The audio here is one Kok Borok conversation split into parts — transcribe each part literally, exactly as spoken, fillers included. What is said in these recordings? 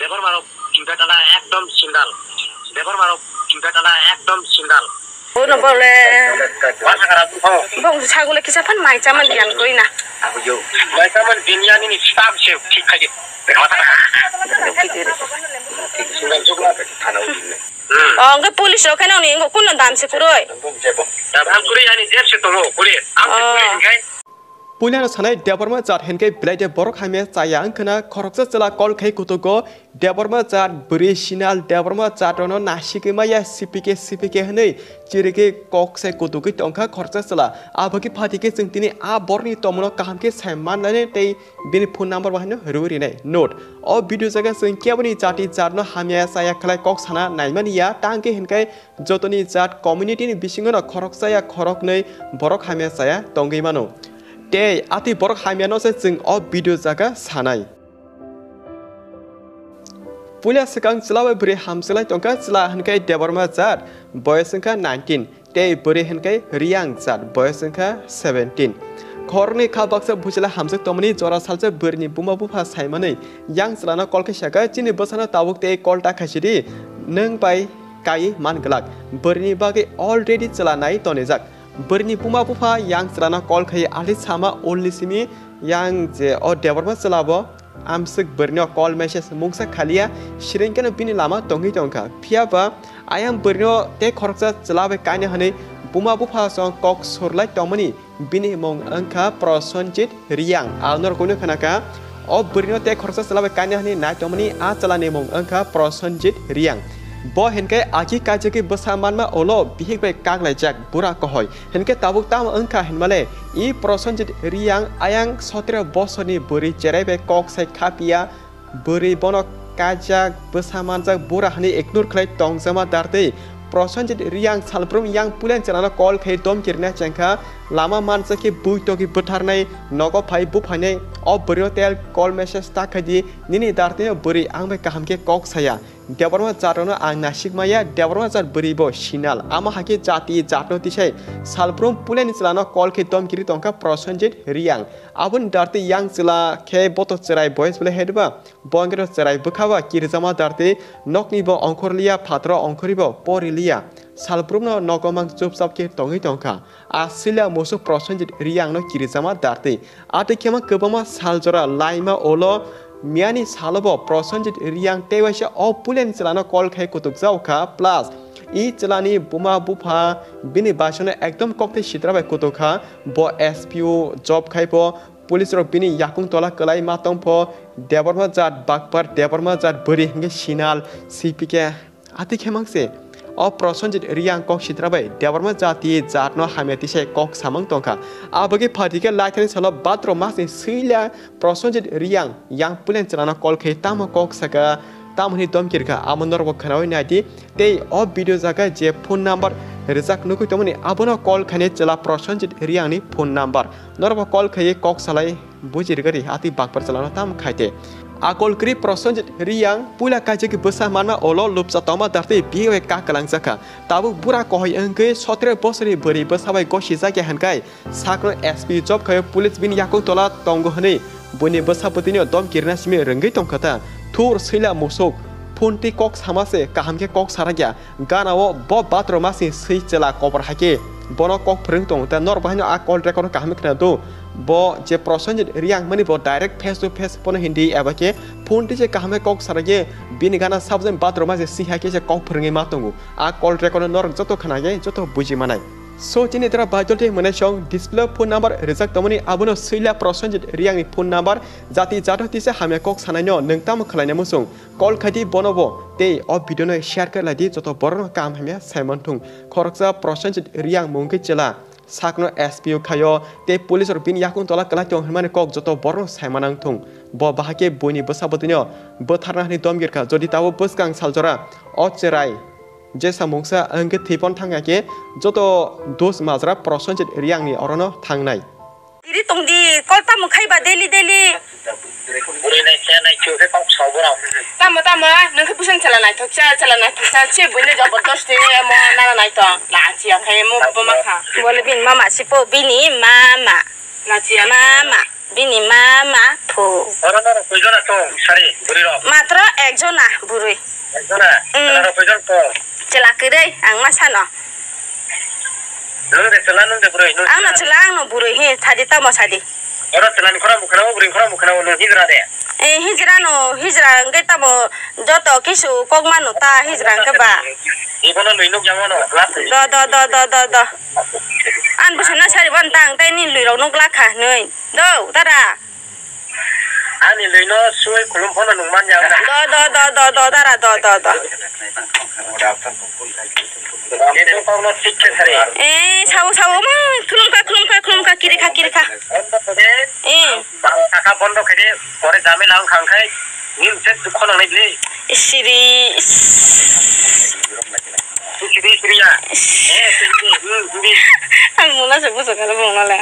Debor marok betala ekdom sindal. Debor marok betala ekdom sindal. Bono bole. Wa sakara bukho. Bong sagule kisa phan mai chaman dian koi na. Mai chaman dinyani ni staff se thik khaje. Sindal jugla. Hmm. Oh, hwnkhe police rok khe nokni wngkha kunno dam se kwrwi. Dam kwrwi ani jeb se tongo, kwrwi. Ang se kwrwi Oh. Hwnkhe. Puilano sanai Debbarma jat hinkhe belai de borok hamya chaya wngkhwna khoroksa chwla call khai kutugo Debbarma jat bwrwi sinal Debbarma jat rono nasigwi maya C P K C P K hwnwi chirigwi kok sai kutugwi tongkha khoroksa chwla. Abokhe phatikhe chwng tini a borokni tongmano kaham khe sai manlainai tei bini phone number bo haino rwi rinai. Note, o video jaga chwng keboni jati jatno hamya chaya khlai kok sana naimani ya, tangkhe hinkhe jotoni jat community ni bisingo no khoroksa ya khoroknwi borok hamya chaya tongwi mano. Tei atwi borok hamya no se chwng o video jaga sanai. Puila swkang chwla bai bwrwi hamswlai tongkha, chwla hinkhe Debbarma jat, boyos wngkha nineteen, tei bwrwi hinkhe Riyang jat, boyos wngkha seventeen. Khoroknwi kha baksa bujila hamjak tongmani jora salsa bwrwini buma bupha saimanwi yang chwlano call khe sakha, "Chini bwsano tabuk tei call ta khaisidi, nwng bai kai man glak." Bwrwini bagwi already chwla nai tonijak. Bwrwini buma bupha yang chwlano call khai ali sama ulni simi yang je o Debbarma chwla bo amswk bwrwino call message mungsa khaliya, sirengkeno bini lama tongwi tongkha. Phiya ba ayang bwrwino tei khoroksa chwla bai kaina hwnwi buma bupha song kok surlai tongmani bini mung wngkha Prosenjit Riyang. Ang norok kunu khna kha, o bwrwino tei khoroksa chwla bai kaina hwnwi nai tongmani a chwlani mung wngkha Prosenjit Riyang. Bo hinkhe aki kaijagwi bwsa manma ulo bihik bai kak laijak bura kohoi. Hinkhe tabuk tamo wngkha hinmale, i Prosenjit Riyang ayang sotero bosorni bwrwi cherai bai kok sai kha piya, bwrwi bono kajak bwsa manjak bura hwnwi ignore khlai tongjama dartwi Prosenjit Riyang salbrum yang pulen chwlano call khai domki rwna chengkha, lama mansa khe bui togwi bwtharnai, nogo phai buphainai, o bwrwino tel call message ta khaidi, "Nini dartwino bwrwi ang bai kaham khe kok saya." Debbarma jat rokno ang nasik maya, Debbarma jat bwrwi bo sinal. Amo hai khe jati jatno tisai salbrum puilani chwlano call khe domkiri tongkha Prosenjit Riyang. Aboni dartwi yang chwla khe boto chwrai boyes bole head ba, bo wngkhe cherai bwkha ba kirijama dartwi nokni bo ongkhor liya, phataro ongkhorwi bo pori liya. Salbrumno nogo mang chupchap khe tongwi tongkha. A sila musuk Prosenjit Riyangno kirijama dartwi. Atwi khema kwbangma sal jora laima ulo miyani salo bo Prosenjit Riyang tei waisa o pulen chwlano call khai kutukjao kha, plus i chwlani buma bupha bini baisano ekdom kokthai sitra bai kutuk kha, bo S P O job khai bo police rok bini yakung tola kwlai ma tong pho, Debbarma jat bakpar, Debbarma jat bwrwi hinkhe sinal, C P K. Atwi khe mang se, o Prosenjit Riyang kok sitra bai Debbarma jati jatno hamya tisai kok samang tongkha. Abagwi phatikhe laithani salo bhatro masni swila Prosenjit Riyang yang pulen chwlano call khe tamo kok saka, tamo hwnwi domkirkha, amo norokbo khnawi naidi. Tei o video jaga je phone number rijak nugwi tongmani, abono call khainai chwla Prosenjit Riyangni phone number. Norokbo call khaiwi kok salai buji rwgari atwi bakpar chwlano tamo khaite. Akol kwrwi Prosenjit Riyang puila kaijagwi bwsa manma ulo lupcha tongma dartwi bihibai kak kwlangjakha. Tabuk bura kohoi wngwi sotero bosorni bwrwi bwsa bai gosijakya hwnkhai sakno S P job khaio police bini yakung tola tongo hwnwi buini bwsa bwtwino domki rwna simi rwngwi tongkha ta. Thur swila musuk, phone twi kok sama se kaham khe kok sarakya. Gana o bo bathroom masni swi chwla kobor hai khe bono kok phwrwng tongo ta. Norok bo haino a call record kaham khe khna do. Bo je Prosenjit Riyang mani bo direct face to face bono hindi eba khe phone twi se kaham khe kok sarakhe bini gana sabjani bathroom masni swi hai khe se kok phwrwngwi ma tongo. A call record no norok joto khna khe joto buji manai. So chini dara baidol tei mwnai song display phone number rijak tongmani abono swila Prosenjit Riyangni phone number jati jato tisa hamya kok sanaino nwng tamo khwlaina muchung. Call khaidi bono bo tei o video no share khe laidi joto borok no kaham hamya saiman thung. Khoroksa Prosenjit Riyang mung khe chwla sakno S P o khaio tei police rok bini yakung tola kwlai tong hwnmani kok joto borok no saiman ang thung. Bo bahai khe buini bwsa bwtwino bwtharna hwnwi domgir kha jodi tabuk bwskang saljora o cherai jesa mungsa wngkhe thwipon thangya khe joto dos majra Prosenjit Riyangni orono thangnai. Iri tongdi, kol tamo khai ba daily daily. Bwrwi nai khe nai khe khe kok sao borok. Tamo tamo, nwng khe bwswng chwla naithok cha, chwla naithok cha, se buino jabardasti emo nana naithok. Lachiya khai emo buma kha. Bole bini mama sipo, bini mama. Lachiya. Mama. Bini ma ma phu. Oro norok koi jona tong sari bwrwi rok? Matro ek jona bwrwi. Ek jona? Mm. Chwla rok koi jon tong? Chwla kwrwi ang ma sano. Nwng de chwla nwng de bwrwi? Nwng Ang no chwla. Chwla ang no bwrwi hi thadi tamo sadi. Oro chwla ni khorang bwkhana o bwrwi khorang bwkhana o nwng hijra de? Eh, hijra no hijra hwnkhe tamo joto kisu kok mano ta hijra hwnkhe ba. Ibono lwi nuk yang mano. Do do do do do do. Ang bwsano sari bo tang tei ni lwi rok nuk lakha hinwi. Do, dara. Ani lwino sui khulum phano nung man ya na. Do, do, do, do, do, dara, do, do, do. Kebo kokno thik khe sari. Eh, sao, sao, ma, khulum kha, khulum kha, khulum kha, kiri kha, kiri kha. Bondo khe de. Eh. Bang saka bondo khe de, pore jamila wng kha, wng khai, nim se dukho nangnai bili. Siri, is. Siri, siri ya. Eh, siri, hmm, siri. Ang mula se bujo kalo bong nale.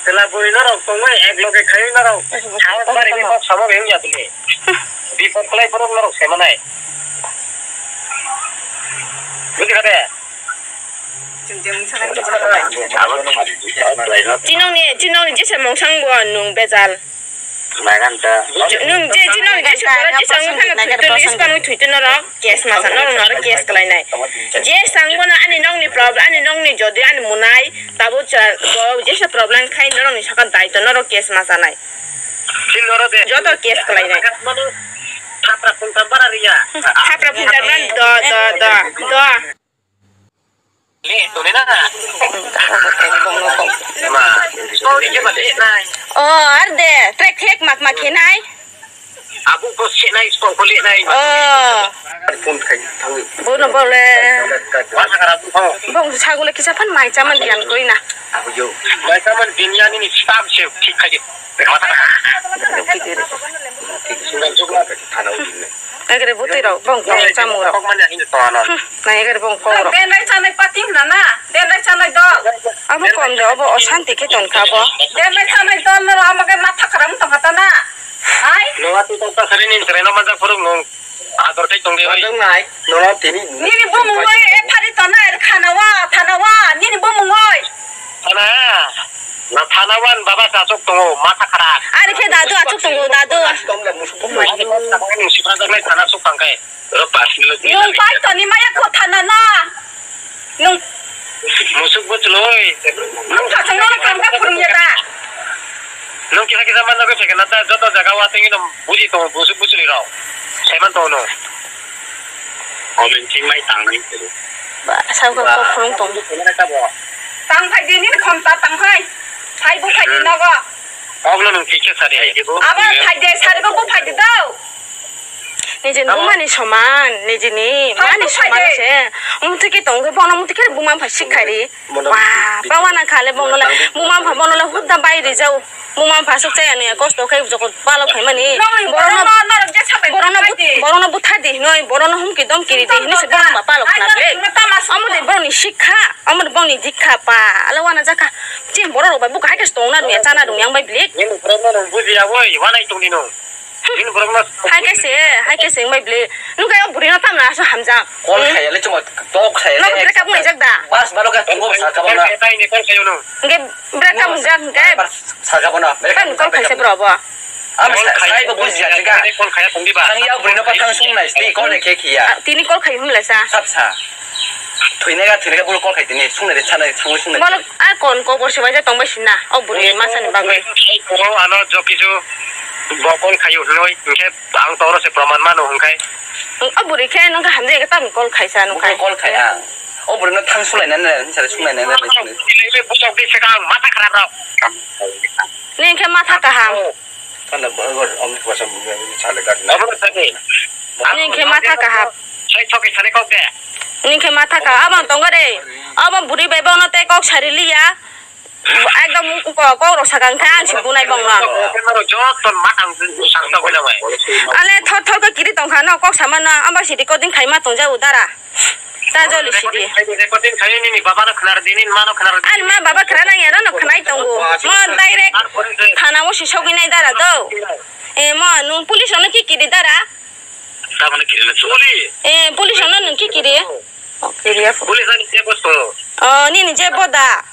Chwla bwrwi norok tongwi ek loge khaiwi norok sahos barwi kok samo beng ya bini. Bipot kwlai phuru norok se manai. Buji kha de? Chinokni, chinokni jesa mungsang bo nwng bejal. Nwng je chinokni jesa bo jesa wngwi phano thwi twi norok. Case masa norok norok case kalainai. Je sang bono ani nokni problem, ani nokni jodi ani munai, tabuk cha, bo jesa problem khai norokni saka daito norok case masanai. Joto case kalainai. Thapra phuntam bara riya. Thapra phuntam bara do, do, do, do. Le, tuni na. Ma, sorry, je ba le nai. Oh, ar de, trek trek mak mak khe nai. Abuk bo senai, skong ko lenai. Oh. Phone khai thangwi. Bono bole. Wa thakara bung thango. Bong sagule kisa phan mai chaman diyan koi na. Abu yo. Mai chaman dinyani ni staff se thik khai. Wa thakara. Thik singal jugla. Thana ujin ne. Egre butui rok, bong tong chamung rok. Kok manya hindu to ano. Hmm, na egre bong kong rok. Denai chanai pating na na. Denai chanai dol. Abo kom de, abo osanti khe ton kha bo. Denai chanai dol no amo ke matha karam tong kha ta na. Hai? Nunga tu tong ta sari nin sari no manjak phuru nung ador kai tong de oi. Manjak nai, nunga tini. Nini bumung oi, e phari tona, e thana wa, thana wa, nini bumung oi. Thana, na thana wan baba chasok tongo, matha kharak. Ari khe dadu achuk tongo, dadu. Nung sipra jaknai thana sok tangkai. Oro pas minute ni Nung lagi. Pai toni maya kho thana na. Nung Musuk bwchwlwi. Nung thachang no kam ka phurung ya da. Nung kisa kisa man jagwi phaikha na ta joto jaga o atwngwi no buji tongo musuk bwchwlwi rok. Saiman tongo no. Omen chimai tangnai. Ba, sao ka kok phurung tong. Tang phai di nini khonta tang phai. Phai bu phai di nogo. Ogno nung kisa sari hai. Abo phai de sari ko bu phai di do. Nijini bumani soman, nijini mani soman se. Muthike tongke bono muthike buma phai sikhari. Wa, bawana khale bono le buma pha bono le hudda bai rijau. Buma pha sok chaya nuya kosto khai jokot palo khaimani. Borono, borono, borono buthar di noi, borono humki domki ri di hinwi se bono ba palo khna ble. Amode boroni sikha, amode boroni dikha pa. Ale wana jakha. Chin borok bai buka hai khe tongna nuya chana rung yang bai ble. Nini borono bujiya oi, wanai tongni no. Nini borokno Hai khe se, hai khe se wngbai bwle. Nung khe o bwrwi no tamna aswk hamjak. Kol khaya le chuma tok khaya le. Nok break up wnglaijak da? Bas baro khe tongo sakha bono. Kol khaya, kol khaya no. Hwnkhe break up wngjak hwnkhe. Sakha bono. Tang kol khaisa bro bo. Ang sai bo bujiya jika. Kol khaya tong diba. Ang ya bwrwi no pa thang sung nai sti kol ne khe khiya. Tini kol khai hwnlaisa. Sap sa. Thwinai ga thwinai ga bolo kol khai tini sung nai de chana thangwi sung nai. Bolo a kon kobor se bai ja tong bai sina. O bwrwi masa ni bagwi. Ano jokisu. Bo call khaio hinoi, hinkhe ang toro se proman mano hinkhai. O bwrwi khe nokha hamjai khe tamni call khaisa nokha. Call khai ang. O bwrwino thang sulainani hinsa sulainani. Bwsok di saka ang matha kharap rok. Nini khe matha kaham. Tanda bwrwino om kuasa bwrwino sale gari na. Obo sani. Nini khe matha kaham. Sai thokai sani kok de. Nini khe matha kaham. Abang tongo de. Abang bwrwi bai bono tei kok sari liya. Ekdom ko-, kok rok sakang khe ang se bunai bongno. Joto matang sakta boila bai. Ale thor thor khe kiri tongkha no kok sama no amba sidi kodin khaima tongja udara. Ta joli sidi. Kodin khai nini baba no khnar dinin ma no khnar. Ani ma baba khna nang ya no khnai tongo. Mo direct thana o si sogwi nai dara do. E mo nung police no ki kiri dara. Tamani kiri na chuli. E police no nung ki kiri. Police ani je bosto. O nini je boda.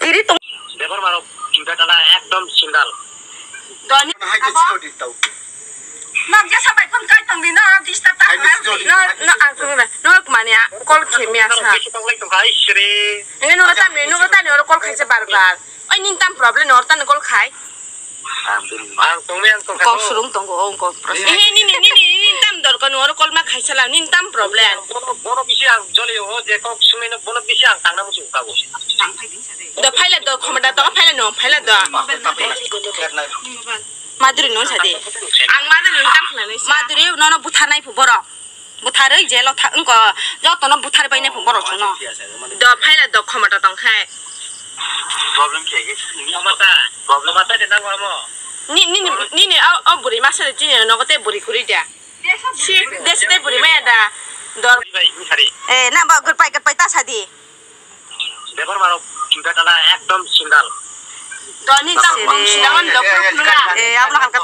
Tiri tong. Debar marok juda tala ekdom sindal. Doni abo. Nok jasa bai phone kai tong di no disturb ta. No, no, ang tong na. No, mane call khe mi asa. Bisi tong lai tong kai sri. Ini no tani, no tani oro call khai se bar bar. Oi, nin tam problem no tani call khai. Ang tong mi ang tong. Kok surung tong ko, ong kok. Eh, ni ni ni ni ni tam dor ko no oro call ma khai sala, nin tam problem. Bono, bono bisi ang joli o je kok sumi no bono bisi ang tang na musi ka bo. Do phaila do, khomada do phaila no, phaila do. Maduri no sadi. Ang Maduri no tam khna nai. Maduri no no butharnai phu borok. Butharwi jelo tha wngko, jotono buthar bainai phu borok sono. Do phaila do khomada tong khai. Problem khe ge. Khomada, khomada de nango amo. Ni ni ni ni o o buri masa de chini nogo te buri kuri da. Si, desi te buri maya da. Dor. Bai, bai, sari. Eh, na ba gurpai gurpai ta sadi. Debar marok juda tala ekdom sindal. Doni tam siri. Sidangan doktor khulula. Eh, abla halka